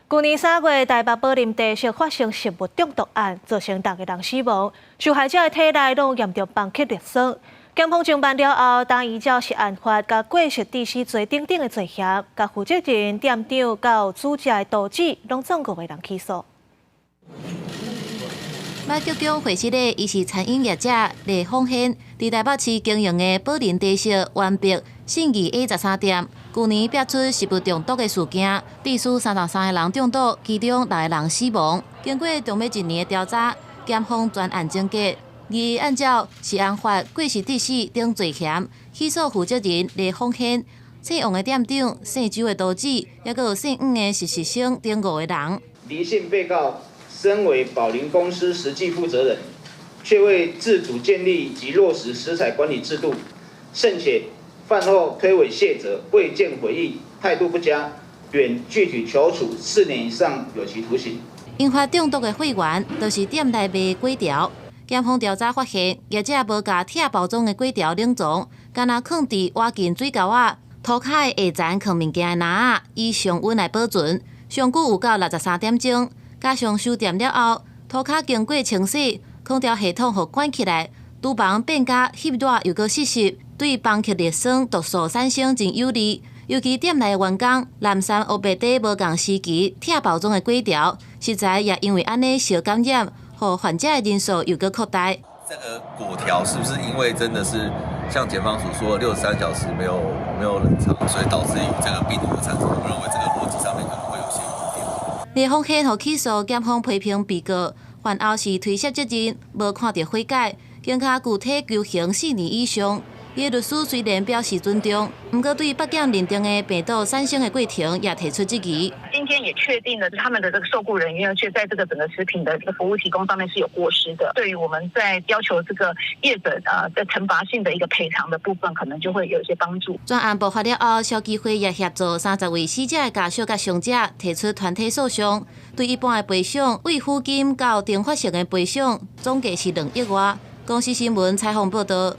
舊年3月，台北寶林茶室發生食物中毒案，造成六個人死亡，受害者的體內攏驗著蒡克烈酸。檢方偵辦了後，當依照食安法佮過失致死罪等等的罪嫌，共負責人、店長佮煮食的廚子，攏總五個人起訴。馬腳鄉會室的，伊是餐飲業者黎鳳軒，佇台北市經營的寶林茶室灣北信義 A 13店，舊年爆出食物中毒的事件，致使33個人中毒，其中六個人死亡。經過長欲一年的調查，檢方全案終結，而按照食安法過失致死等罪嫌，起訴負責人黎鳳軒、姓王的店長、姓周的廚子，抑閣有姓黃的實習生等五個人。黎姓被告身為寶林公司實際負責人，卻未自主建立及落實食材管理制度，甚且飯後推諉卸責，未見悔意，態度不佳，願具體求處4年以上有期徒刑。引發中毒的貨源，就是店內賣粿條。檢方調查發現，業者無共拆包裝的粿條冷藏，干焦囥佇倚近水溝仔塗跤的下層囥物件的籃仔，以常溫來保存，上久有到63點鐘。加上收店了後，塗跤經過清洗，空調系統予關起來，廚房變甲翕熱又閣濕濕，對蒡克烈酸毒素產生真有利。尤其店內員工藍衫烏白底無仝時期拆包裝的粿條，實在也因為按呢相感染，予患者的人數又閣擴大。這個粿條是不是因為真的是像檢方所說的63小時沒有冷藏，所以導致於這個病毒的產生？我認為這個邏輯上面可能會有些疑點。黎鳳軒予起訴，檢方批評被告，犯後是推卸責任，無看著悔改，更加具體求刑4年以上。伊的律師雖然表示尊重，毋過對北檢認定的病毒產生的過程也提出質疑。今天也確定了他們的這個受僱人員，卻在這個整個食品的這個服務提供上面是有過失的。對於我們在要求這個業者在懲罰性的一個賠償的部分，可能就會有一些幫助。專案爆發了後，消基會也協助30位死者的家屬佮傷者提出團體訴訟，對一般的賠償，慰撫金到懲罰性的賠償，總計是2億外。公視新聞採訪報導。